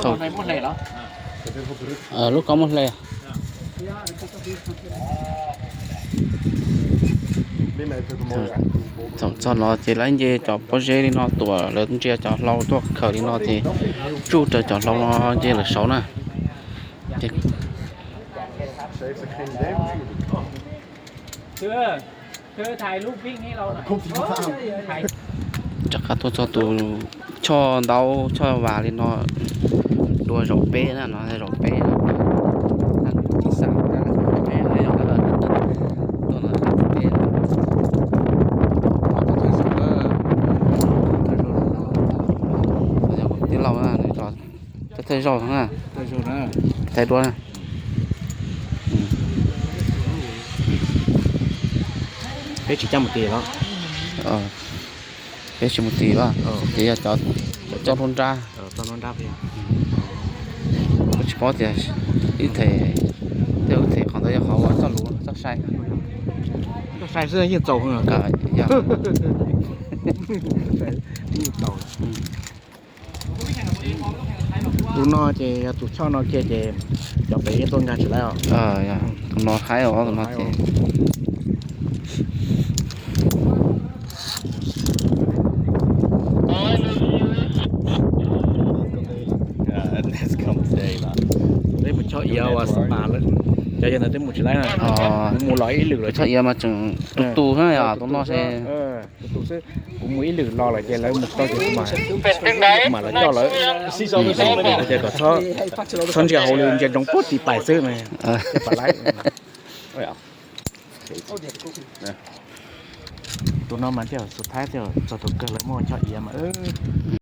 Thaum, lub ko muaj hle. Thaum txog no ces lawv nce cov pob zeb li no tuaj, lawv ntsia cov hlau tuaj khaws li no ces tsuj raws cov hlau no nce lawv saud na. Ces rov qab tuaj txog tus choj ntaub choj vas li no, dua zaum peb na, no zaum peb na. Tuaj no zaum peb na. Tij laug na, nws tso thawj zaug na, thawj duab na. Peb tsis cab mus tim los? Peb tsis mus tim los, ces yog cov txoj nruab nrab. Kuv tsis paub tias ib them, tej ib them qhov ntawd yog qhov uas txoj lus txoj sai. Txoj sai xwb yeej txaus. Yog. Tus no ces yog tus choj no kiag ces cov pem yeej tuaj nkag tsis laib os. Tus no haib os, tus no ces. Peb mus choj iav uas xab pas lawm, cov yog ntawd twb mus tsis laib na. Kuv mus los ib lwm lawm, choj iav mas tseem tus tus na, yog tus no ces tus tus xwb. Kuv mus ib lwm los lawm ces lawv mus tau ces kuv mam, mam los coj lawv. Ces kom txhob ntsia hauv li, ntsia ntsoov puag tim pais xwb na, pais laib. Tus no mas thiaj xus thaib thiaj txog tus kawg lawv muaj choj iav mas.